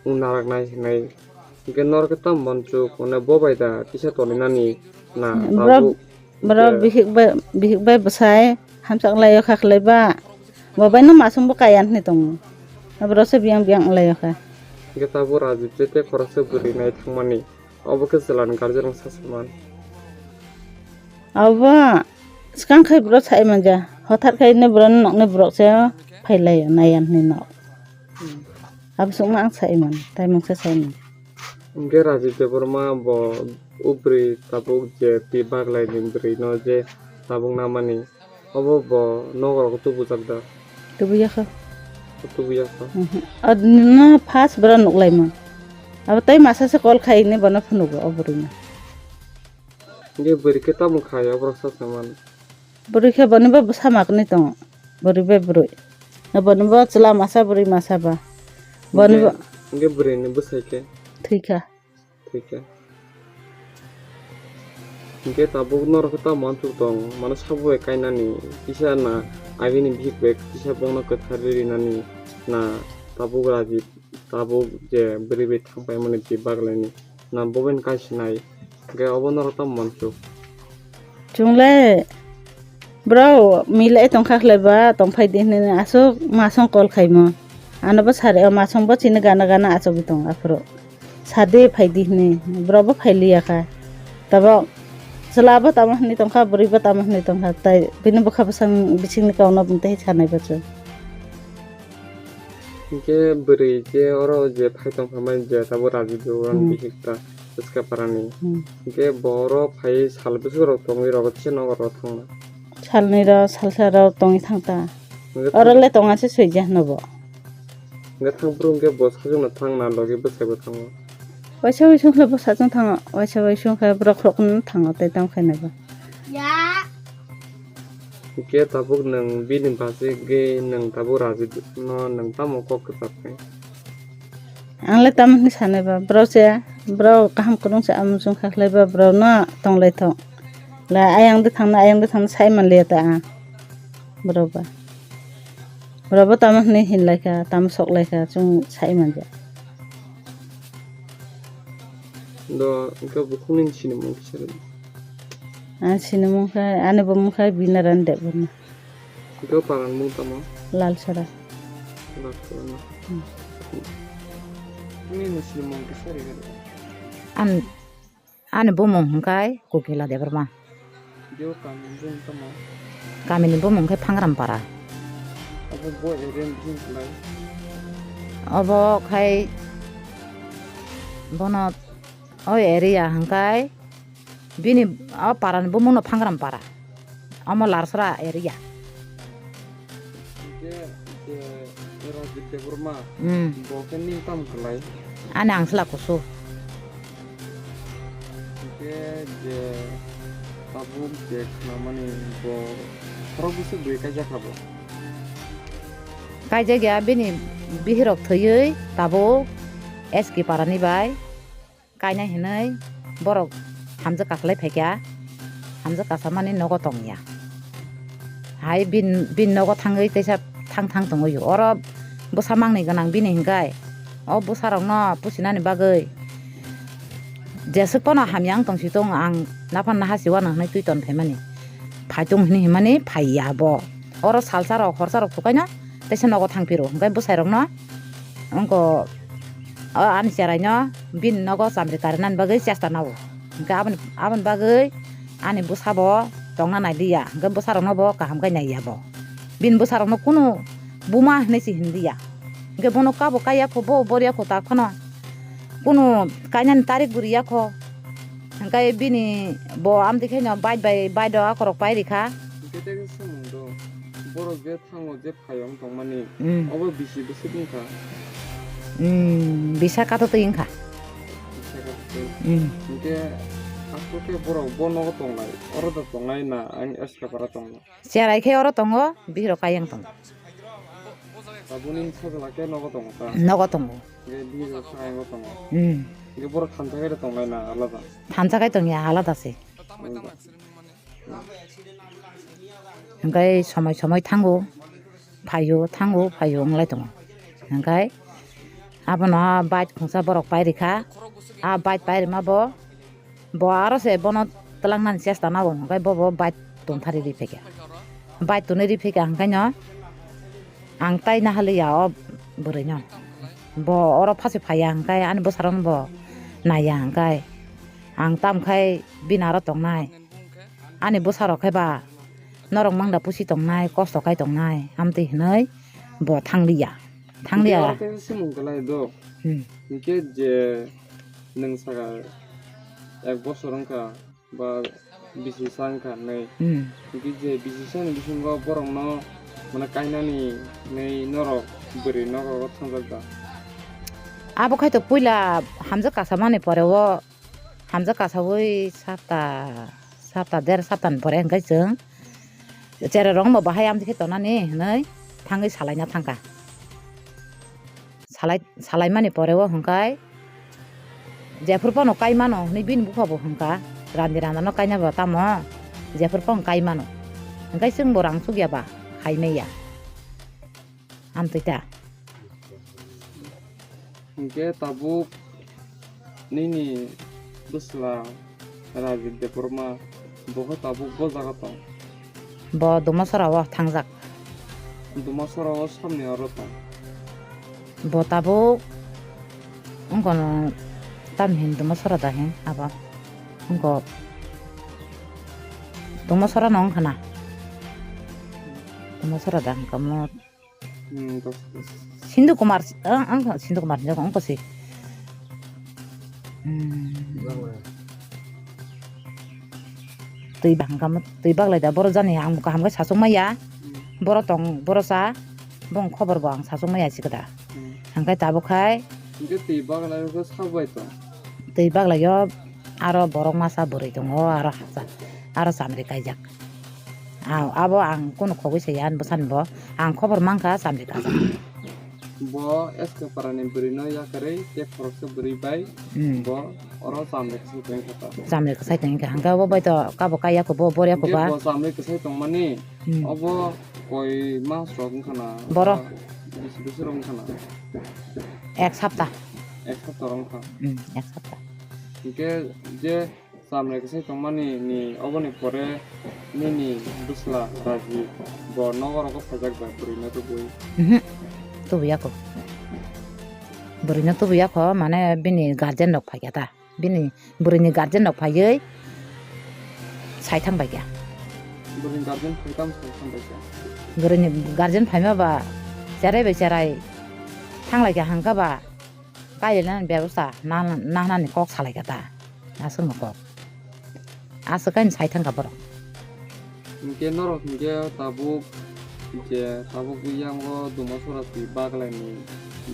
wng naraknai hinwi. Hinkhe norok khe tamo uansuk, mane bo bai da kisa toninani na, borok, tabuk borok hinkhe bihik bai, bihik bai bwsai hamchak lai o kha khlai ba, bo bai no masong bo kaya hinwi tongo, borok se biyang biyang wng lai o kha. Hinkhe tabuk Raju je tei khoroksa bwrwi nai thangmani, obo khe chwla ni guardian rok sa se man. Abo swkang khai borok sai manja, hothat khai ni borok ni nok ni borok se phai lai o nai ya hinwi no. Abo swkang ang sai man, tai mungsa sai man. Hinkhe Raju Debbarma bo o bwrwi tabuk je twi baglai ni bwrwi no je tabuk namani, obo bo nogo rogo tubujak da? Tubuya kho. Tubuya kho. Mhm. Ad-, no first bwrwi nuk lai man. Abo tai masa se call khai ni bono phunugo o bwrwi no. Hinkhe bwrwi khe tamo khai oborok sa se man. Bwrwi khe boni bo bwsa maknwi tongo. Bwrwi bai bwrwi. Boni bo chwla masa bwrwi masa ba. Boni bo hinkhe, hinkhe bwrwi ni bwsai khe? Thwi kha. Thwi kha. Hinkhe tabuk norok khe tamo uansuk tong, mano sabo bai kainani, kisa na agini bihik bai kisa bono kwthar rinani na tabuk Raju, tabuk je bwrwi bai thang paimani twi baglai ni. Na bo bai no kaisinai, hinkhe obo norok tamo uansuk? Chwng le bwrok milai tongkha khlai ba tongphai di hinwi aswk masong call khaimo. Ano bo sari o masong bo chini gana gana achugwi tongo aphuru. Sadi phai di hinwi bwrok bo phai liya kha. Tabuk chwla bo tamo hinwi tongkha, bwrwi bo tamo hinwi tongkha, tai bini bwkha bwsang bisingni kokno tei sanai bo chwng. Hinkhe bwrwi je oro je phai tong phaimani je tabuk Rajit Debbarma Hmm. bihik ta Bwskaparani. Hmm. Hinkhe bo oro phai sal bwswk rok tongwi rogo tei nogo oro thangna. Salnwi rok salsa rok tongwi thang ta. Hinkhe Oro le tonga se swijak no bo. Hinkhe thang phuru hinkhe bo sajwkno thangna logi bwsai bo thango. Waisa waisa wngkhe bo sajwk thango, waisa waisa wngkhe borok rok no thango tei tamo khe naiba. Hinkhe tabuk nwng bini bachigwi nwng tabuk Rajit no nwng tamo kok kwchapnai? Ang le tamo hwnwi sanai ba, borok se, borok kaham kwrwng se, amo chwng kha khlai ba, borok no tong lai thok. La ayang de thangna, ayang de thangna sai man liya ta ang. Borok ba. Borok bo tamo hwnwi hin lai kha, tamo sok lai kha, chwng sai man ja. Do, hinkhe bukhukni sinimung kisa rwdi. Ang sinimung khe, ani bumung khe Binaran Debbarma. Hinkhe parani mung tamo? Lalsara. Lalsara no. Hmm. Nini sinimung kisa rwdi. An, ani bumung hwnkhe Kokila Debbarma. Hinkhe o kamini bumung tamo? Kamini bumung khe Phangrampara. Abo bo area ni bumung khlai? Obo khai bono o area hwnkhe bini o parani bumungno Phangrampara. Omo Larsara area. Hinkhe je Rajit Debbarma, Hmm. bo khe nini tamo khlai? Ani angsla kusu. Hinkhe je tabuk je khnamani bo khorok bwswk bwi kaijak kha bo? Kaijak ya, bini bihirok thwiwi tabuk S K parani bai kainai hinwi borok hamjwk kasalai phaikha, hamjwk kasamani nogo tongya. Hai bin, bin nogo thangwi teisa thang thang tongwi oro bwsa mangni gwnang bini hinkhai o bwsarokno pusinani bagwi jeswk pono hamya wng tongsi tong ang naphano naha siwano hinwi twi ton phaimani phaitung hinwi hinmani phaiya bo. Oro salsa rok horsa rok thukaino teisa nogo thangphiro hinkhe bwsai rokno wngkha o ani cherai no bini nogo chamri karinani bagwi chesta nao. Hinkhe aboni, aboni bagwi ani bwsa bo tongna nailiya, hinkhe bwsa rokno bo kaham khe naiya bo. Bini bwsa rokno kunu buma hinwi se hinliya. Hinkhe bono kabo kaiya kho, bo boria kho, ta kheno kunu kainani tarik bo riya kho. Hinkhe bini bo amtwi khe no bike bai, bike rok akorok pai rikha. Hinkhe tei khe swngmung do, borok je thango je Phaiyung tongmani, Hmm. obo bisi bwswk wngkha? Hmm, bisa kato twi wngkha. Bisa kato twi. Hmm. Hinkhe aswk khe borok bo nogo tongnai, oro da tongnai na ang S K para tongnai? Cherai khe oro tongo, bihiro kayang tongo. Tabukni sajla khe nogo tongo ta? Nogo tongo. Hinkhe bihiro kayango tongo. Hmm. Hinkhe borok thansa khe tongnai na alada? Thansa khe tongya, alada se. Hingke somoi somoi thango, phaio, thango, phaio, wnglai tongo. Hingke abono a bike khungsa borok pai rikha, a bike pai rima bo, bo aro se bono twlangnani chesta nao, hingke bo, bo bike tongthari ri phaikha. Bike tonwi ri phaikha, hingke no ang tai nahaliya o bwrwino. Bo oro phasi phaiya, hingke ani bwsarokno bo naiya, hingke ang tamkhai bini aro tongnai. Ani bwsarok khe ba norok mangda pusi tongnai, kosto khai tongnai, amtwi hinwi bo thangliya. Thangliya. Hinkhe oro khe swngmung kwlai do. Hmm. Hinkhe je nwng saka ek bosor wngkha ba bisi sa wngkha hinwi. Hmm. Hinkhe je bisi sani bisingo borokno mane kainani hinwi norok bwrwi nogo thangjak da? Abo khai to puila hamjak kasamani pore o Hamjak kasaui sapta, sapta der saptani pore hingke chwng cherai rokno bo bahai amtwi khe tonani hinui thangwi salaina thangkha. Salai, salaimani pore o hingkai jephuru phano kai mano hinui bini bupha bo hingka, randi randa no kaina bo tamo jephuru phano kai mano. Hingkai chwng bo rang chukya ba khai manya. Amtwi ta. Hinkhe tabuk nini bwsla Rajit Debbarma, bo khe tabuk bo jaga tong? Bo Dumasora o thangjak. Dumasora o samni oro tong? Bo tabuk wngkha no tam hin Dumasora da hin abo wngkha Dumasora no wngkha na? Dumasora da wngkha mo. Hmm, dos, dos. Sindu Kumar, ang, ang Sindu Kumar hinjak, ang kasi. Hmm. Twi bahang kamo, twi baglai da, boro jani ang kaham khe sachuk maya. Hmm. Boro tong, boro cha, bong khobor bo ang sachuk maya si kada. Hmm. Hangkai tabuk khai. Hingke twi baglai khe sabai to. Twi baglai yo aro borok masa bwrwi tongo, aro haksa, aro chamri kaijak. Aw, abo ang kunu khogwi saya ani bwsani bo. Ang khobor mankha chamri kajak. Bo S K parani bwrwino yakarwi tei khoroksa bwrwi bai Hmm. bo oro chamri kwsai tongwi kha ta. Chamri kwsai tongwi kha. Hangke obo bai to kabo kaiya kho bo, boria kho Hingke ba. Bo chamri kwsai tongmani Hmm. obo koi mas rok wngkha na. Boro. Bisi bisi rok wngkha na. Ek sapta. Ek sapta rok wngkha. Hmm, ek sapta. Hingke je Chamrai kwsai tongmani ni oboni pore nini bwsla Raji bo nogo rogo phaijak bai bwrwino tubui? Mhm. Tubuya kho. Bwrwino tubuya kho, mane bini guardian rok phaikha ta. Bini bwrwini guardian rok phaiwi sai thang baikha. Bwrwini guardian phai tamo sai thang baikha. Bwrwini guardian phaima ba cherai bai cherai thanglaikha hangkha ba kailai nani bebosta na, na, nani kok salaikha ta. Aswkno kok. Aswk kaini sai thangkha borok. Hinkhe norok hinkhe tabuk je tabuk yango Dumasora twi baglaini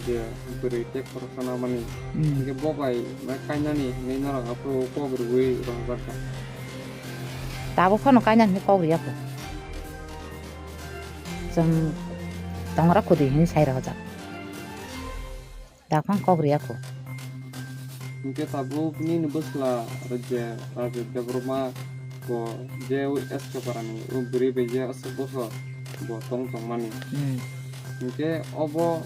je bwrwi tei khoroksa namani. Hmm. Hinkhe bo bai ma kainani hinwi norok aphuru kok rwui rohorjakha. Tabuk phano kainani hinwi kok rwya kho. Chwng tongra khudi hinwi sai rohorjak. Daphang kok rwya kho. Hinkhe tabuk nini bwsla je Rajit Debbarma bo je S K Parani o bwrwi bai je aswk bosor bo tong tongmani. Hmm. Hinkhe obo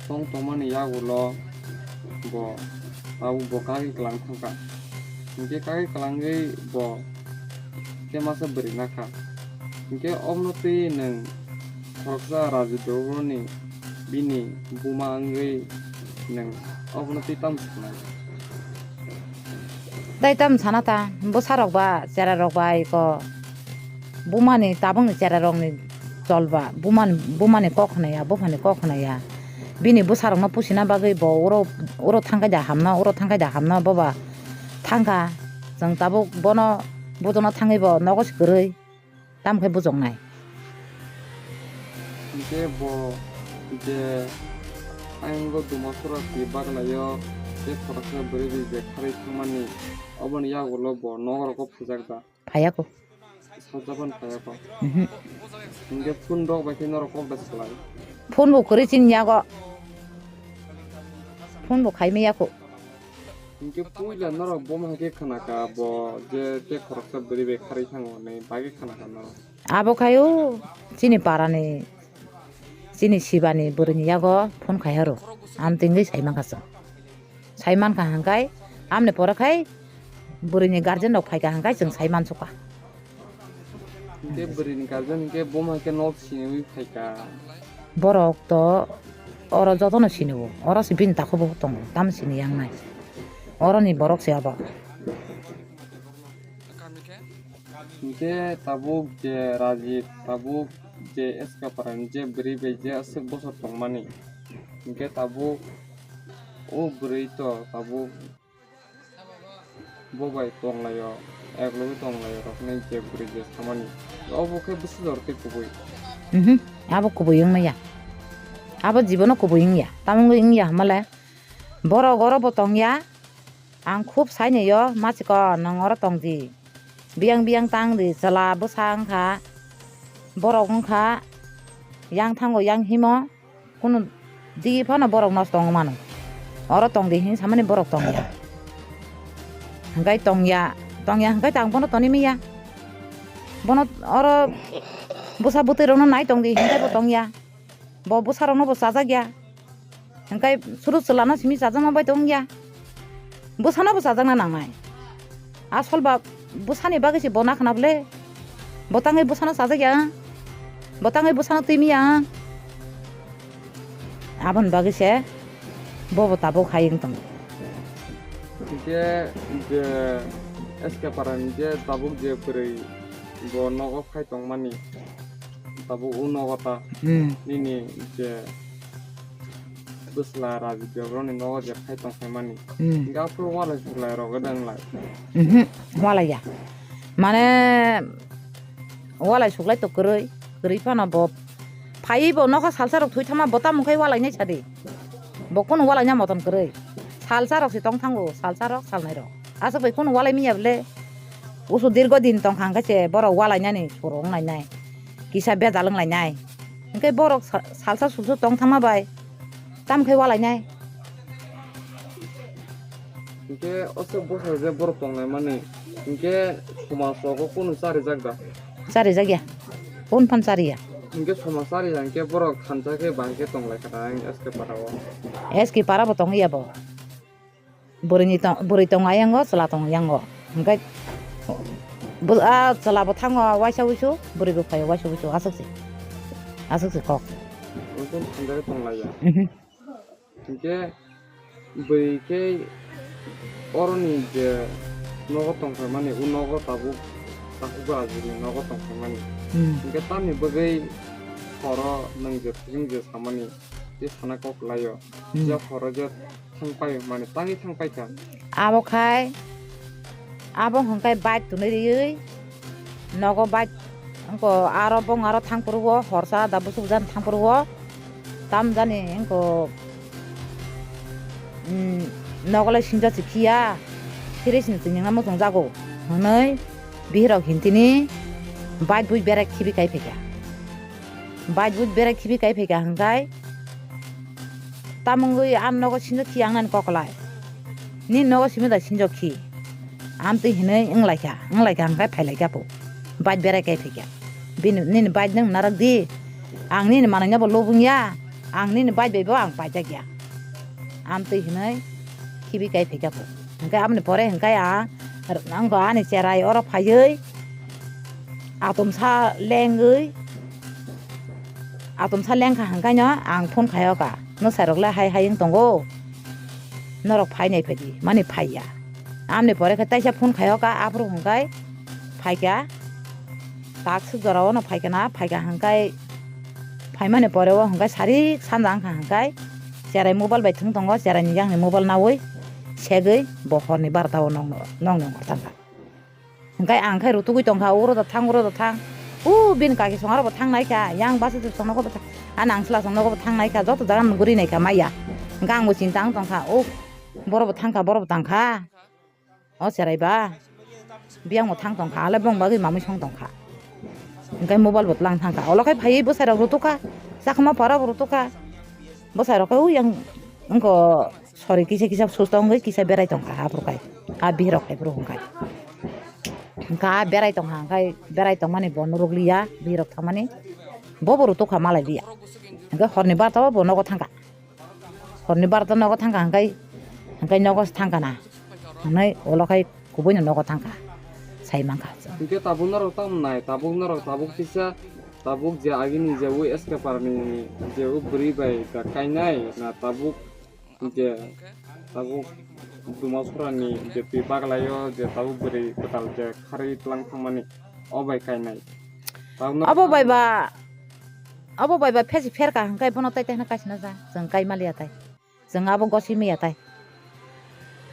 tong tongmani yagulo bo tabuk bo kagwi kwlang thangkha. Hinkhe kagwi kwlangwi bo tei masa bwrwi nakha. Hinkhe obono twi nwng khoroksa Rajit Debbarmani bini buma wngwi nwng obono twi tamo sanai? Tei tamo sana ta, bwsarok ba, cherarok ba iko bumani, tabukni cherarokni chol ba, bumani, bumani kok hwnaya, buphani kok hwnaya. Bini bwsarokno pusina bagwi bo uro, uro thangkhe da hamno, uro thangkhe da hamno, boba thangkha. Chwng tabuk bono bujokna thangwi bo nogo se kwrwi. Tamo khe bujoknai. Hinkhe bo je ayang o Dumasora twi baglaio tei khoroksa bwrwi bai je kharwi thangmani, oboni yagulo bo nogo rogo phaijakda. Phaiya kho. Sajabon phaiya kho. Mhm. Hinkhe phone rok bai khe norok kok da salai. Phone bo kwrwi chini yago. Phone bo khai maya kho. Hinkhe puila norok bomo hai khe khnakha bo je tei khoroksa bwrwi bai kharwi thango hinwi bagwi khnakha norok. Abo khai o chini parani, chini sibani bwrwini yago phone khai horo. Amtwingwi sai mankha chwng. Sai mankha hangkai amni pore khai bwrwini guardian rok phaikha hangkai chwng sai mansukha. Hinkhe bwrwini guardian hinkhe bomo hai khe nok siniwi phaikha. Borok to oro jotono sinio. Oro se bini takhuk bo tongo. Tamo sini yang nai. Oroni borok se abo. Hinkhe tabuk je Rajit, tabuk je S K Parani je bwrwi bai je aswk bosor tongmani. Hinkhe tabuk o bwrwi to tabuk bo bai tonglaio, eklogwi tonglaio rok hinwi je bwrwi je samani. Obo khe bwswk jora tei kubui. Mhm, abo kubui wng maya. Abo jibono kubui wngya. Tamo wngwi wngya hwnmale borok oro bo tongya. Ang khub sainaio, machikon, nwng oro tongdi. Biyang biyang tangdi, chwla bwsa wngkha. Borok wngkha, yang thango, yang himo. Kunu digi phano borok nosto wng mano. Oro tongdi hinwi samani borok tongya. Hwnkhe tongya, tongya hwnkhe tang bono toni maya. Bono oro bwsa bwtwi rokno nai tongdi hinkhai bo tongya. Bo bwsa rokno bo chajak ya. Hwnkhe suru chwlano simi chajakma bai tongya. Bwsano bo chajakna nangnai. Asol ba bwsani bagwi se bo nakhna bwle. Bo tangwi bwsano chajak ya. Bo tangwi bwsano twi maya. Aboni bagwi se bobo tabuk hai wng tongo. Hinkhe je S K Parani je tabuk je bwrwi bo nogo phai tongmani, tabuk o nogo ta Hmm. nini je Bwsla Raji Debroni nogo je phai tong phaimani. Hmm. Hinkhe aphuru walai suklai rogwi da wnglai? Mhm, walaiya. Mane, walai suklai to kwrwi, kwrwi phano bo phaiwi bo nokha salsa rok thwi thangma bo tamo khai walainai sadi. Bo kunu walaina moton kwrwi. Salsa rok se tong thango, salsa rok, salnai rok. Aswk bai kunu walai miya bwle. Usu dirgo din tong kha hwnkhe se borok walainani soro wnglainai. Kisa bejal wnglainai. Hwnkhe borok sa-, salsa sulsa tong thangma bai. Tamo khe walainai. Hinkhe o se bwsai je borok tonglaimani, hinkhe somaj rogo kunu charijak da? Charijak ya. Kunu phan chariya. Hinkhe somaj chariya hinkhe borok thansa khe bang khe tonglai kha da ang S K para o. S K para bo tong ya bo. Bwrwini tong, bwrwi tong ayango, chwla tong yango. Hinkhe bo, a chwla bo thango waisa wuisu, bwrwi bo phaio waisa wuisu, aswk se. Aswk se kok. Hinkhe thansa khe tonglai ya. Mhm. Hinkhe bwrwi khe oroni je nogo tongphaimani, o nogo tabuk, tabuk bo ajini nogo tongphaimani. Hmm. Hinkhe tamni bagwi horo nwng je thwng je samani, je sana kok laio, Hmm. je horo je thang pai mani, tangwi thang pai kha. Abo khai, abo hwnkhai bike tunui riui, nogo bike wngko aro bong aro thang phuru o, horsa da bwswk jani thang phuru o, tam jani wngko, mm, nogo le sinjo si phiya, phiri sini tini wngna muchung jago hwnwi bihirok hintini bike bui berai khibi kai phaikha. Bike bui berai khibi kai phaikha hwnkhai, tamungwi ang nogo sinjo khi ang nani koklai. Nini nogo simi da sinjo khi. Amtwi hinwi wnglaikha, wnglaikha hwnkhai phailaikha po. Bike berai kai phaikha. Bini, nini bike nwng narak di. Ang nini manwino bo lobong ya. Ang nini bike bai bo ang paijak ya. Amtwi hinwi khibi kai phaikha po. Hwnkhe aboni pore hwnkhe ang, ang bo ani cherai oro phaiwi atomsa lengwi, atomsa lengkha hwnkhaino ang phone khaio ka, "Nwsai rok le hai hai wng tongo, norok phai nai phaidi," mani phaiya. Amni pore khe taisa phone khaio ka, aphuru hwnkhe phaikha, tak swk jora o no phaikha na, phaikha hwnkhe phaimani pore o hwnkhe sarik sanja wngkha hwnkhe cherai mobile bai thwng tongo, cherai ni yang ni mobile naui segwi bo hor ni barota o nong nong nong thangkha. Hwnkhe ang khe rutugwi tongkha, uro da thang, uro da thang. U bini kaki song aro bo thang nai kha, yang basa se song nogo bo thang, ani ang chwla song nogo bo thang nai kha, joto jaga no guri nai kha maya. Hwnkhe ang bo chinta wng tong kha, o borok bo thang kha, borok bo tang kha. O cherai ba, biyang bo thang tong kha, ale bong bagwi mamui song tong kha. Hwnkhe mobile bo tlang thang kha, olo khai phaiwi bwsai rok rutuk kha, chakma para bo rutuk kha. Bwsai rok khe u yang wngko sori kisa kisa sus tongwi kisa berai tongkha aphuru khai. A bihirok hai phuru hwnkhai. Hwnkha a berai tongkha hwnkhai berai tongmani bo norok liya bihirok thangmani. Bo bo rutuk kha malai liya. Hwnkhe horni barta o bo nogo thangkha. Horni barta nogo thangkha hwnkhe, hwnkhe nogo thangkha na. Hwnwi ulo khai kubuino nogo thangkha. Sai mankha. Hwnkhe tabuk norok tamo nai, tabuk norok tabuk kisa, tabuk je agini je ui S K parni je ui bwrwi bai da kainai na tabuk je tabuk Dumasarani je twi baglaio je tabuk bwrwi kwtal je kharwi tlang thangmani o bai kainai. Tabukno abo bai ba, abo bai ba phesi pherka hwnkhe bono tai tai hwnwi kaisana ja, chwng kai maliya tai. Chwng abo gosi maya tai.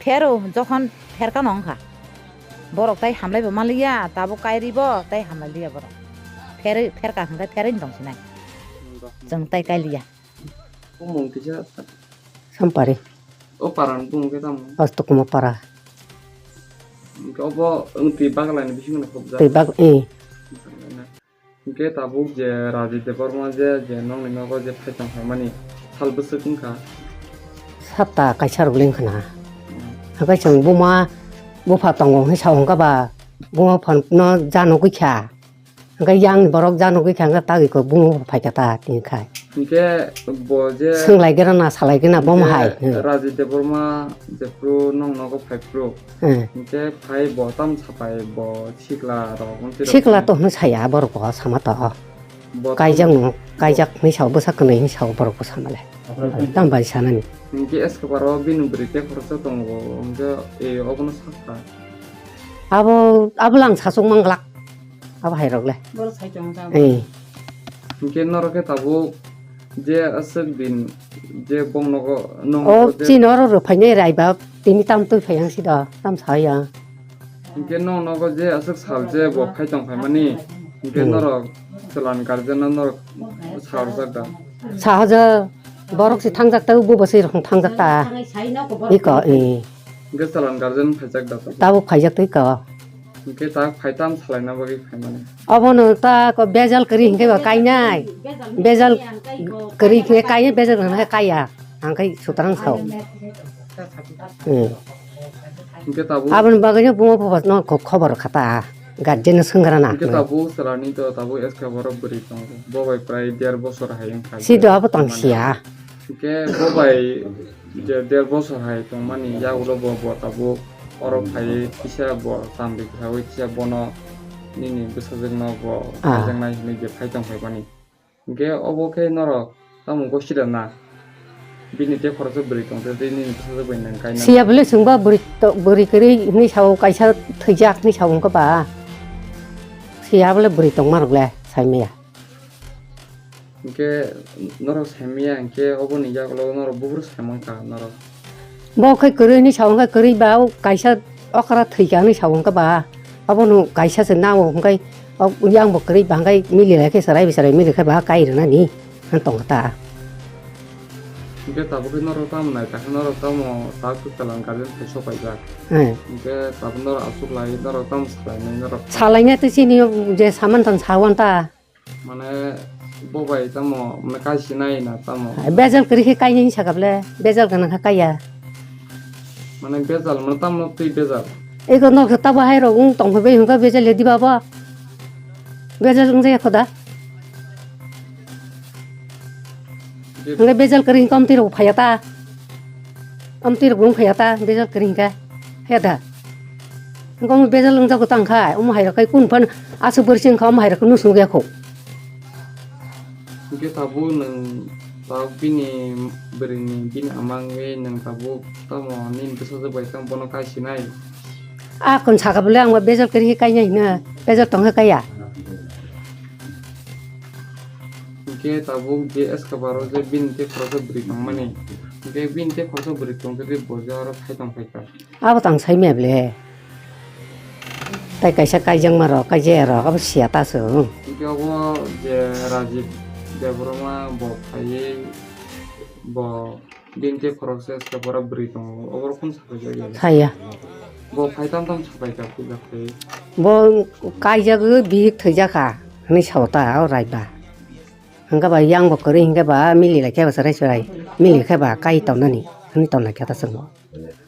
Phero jokhon pherkano wngkha. Borok tai hamlaibo manliya, tabuk kairibo tai hamlailiya borok. Pherwi, pherka hwnkhe pherwini tongsinai. Chwng tai kailiya. Bumung kisa Sampari. O parani bumung khe tamo? Astukuma para. Hwnkhe obo wng twi baglaini bisingo khobjak. Twi bag-, eh. Hwnkhe tabuk je Raji Debbarma je, je nokni nogo je phai tong phaimani sal bwswk wngkha? Sapta kaisa rok lengkha na. Hmm. Hwnkhe chwng buma bupha tongo hwnwi sa hwnkha ba buma phano ja nugwi kha. Hwnkhe yang borok ja nugwi kha hwnkhe tagwi kok buma bupha phaikha ta tini khai. Hwnkhe bo je swnglaigwna na salaigwna bo je hai. Hmm. Raji Debbarma jephru nokno nogo phaiphru. Hmm. Hwnkhe phai bo tam sapai bo sikla rok wngtwi rok sikla hwnwi to hwnwi saya borok bo sama to. Bo kaijak tam no, kaijak hwnwi sao, bwsa kwnwi hwnwi sao borok bo sama le. Hmm. Tam bai sanani. Hwnkhe S K paro bini bwrwi tei khoroksa tongo, hwnkhe e obono sakha. Abo, abo lang sachuk manglak. Abo hai rok le. Borok sai tongo ta. Eh. Hwnkhe norok khe tabuk Je aswk din je bong nogo, nong O nogo je chini oro rw phainai rai ba tini tam twi phai ang si do, tam sa ya. Hinkhe nong nogo je aswk sal je bo phai tong phaimani, hinkhe Hmm. norok chwlan guardian no norok sa rwjak da? Sa hojo, borok se thangjak ta, bubo se rok thangjak ta. Iko, eh. Hinkhe chwlan guardian phaijak da? Tabuk phaijak twi ko. Hinkhe ta phai tam salaina bagwi phaimani. Obono ta ko bejal kwrwi hinkhe ba kainai. Bejal kwrwi hinkhe kainai, bejal hinkhe kaiya. Ang khai sutrang sao. Hmm. Hinkhe tabuk Aboni bagwi no bumo bubo no kho-, khobor kha ta. Guardian no swnggra na. Hinkhe tabuk chwlani to tabuk S K borok bwrwi tongo. Bo bai prai der bosor hai wngkha. Si do abo tang siya. Hinkhe bo bai je der bosor hai tongmani yagulo bo, bo tabuk oro phaiwi kisa bo chamri khaui kisa bono nini bwsajwkno bo Ah. kaijaknai hinwi je phai tong phaimani. Hinkhe obo khe norok tamo gosi da na? Bini tei khoroksa bwrwi tong tei nini bwsajwk bai nang kainai. Siya bwle chwngba bwrwi to-, bwrwi kwrwi hinwi sao kaisa thwijak hinwi sao wngkha ba. Siya bwle bwrwi tongma rwgle saimaya. Hinkhe norok saimaya hinkhe oboni yagulo norok buphuru saimankha norok. Bo khe kwrwi hinwi sao wngkha kwrwi ba o kaisa okra thwikha hinwi sao wngkha ba. Obono kaisa se nao hwnkhe o yang bo kwrwi ba hwnkhe mili lai khe chwrai bai chwrai mili khe ba kai rwnani tongkha ta. Hinkhe tabuk khe norok tamo nai ta khe norok tamo ta kwchwlang guardian khai sok paijak. Hmm. Hinkhe tabuk norok aswk lai norok tamo salainai norok. Salainai tei chini je saman tong sawan ta. Mane bo bai tamo mane kai sinai na tamo. Bejal kwrwi khe kainai hinwi sakha bwle, bejal gwnang khe kaiya. Mane bejal mane tamo twi bejal. Eko nok ta bahai rok wng tong phai bai hwnkha bejal ya diba bo. Bejal wng jaya khoda. Hwnkhe bejal kwrwi hwnkha omtwi rok phaiya ta. Omtwi rok wng phaiya ta, bejal kwrwi hwnkha. He da. Hwnkha omo bejal wngjago tang kha, omo hai rok khai kunu phano aswk bwrwi se wngkha, omo hai rok nuchung ya kho. Hwnkhe tabuk nwng tabuk bini bwrwini bini ama wngwi nwng tabuk tamo nini bwsajwk bai tamo bono kai sinai? A kun saka bwle ang bo bejal kwrwi khe kainai hino, bejal tong khe kaiya. Hwnkhe tabuk je S K baro je bini tei khoroksa bwrwi tongmani. Hwnkhe bini tei khoroksa bwrwi tongkhe tei bo je oro phai tong phaikha. Abo tang sai maya bwle. Tai kaisa kaijakma rok, kaijaya rok, abo siya ta chwng. Hwnkhe obo je Rajib Debbarma bo phaiwi bo bini tei khoroksa S K baro bwrwi tongo. Oborok kunu sapai jakya? Saya. Bo phai tam tam sapai kha puja khai. Bo kaijagwi bihik thwijak kha hwnwi sao ta o raiba. Hwnkhe ba yang bo kwrwi hwnkhe ba mili lai khe ba chwrai chwrai mili khe ba kai tongnani hwnwi tong lai kha ta chwng bo.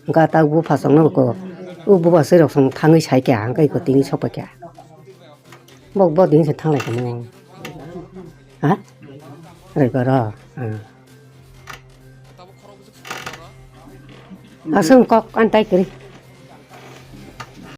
Hwnkhe ta bupha chwng no ko o buba swi rok chwng thangwi sai kha hwnkhe iko tini sok pai kha. Bo bo din se thang lai kha mo. Ha? Raiba ro. Ah. Aswng kok an tai kwrwi.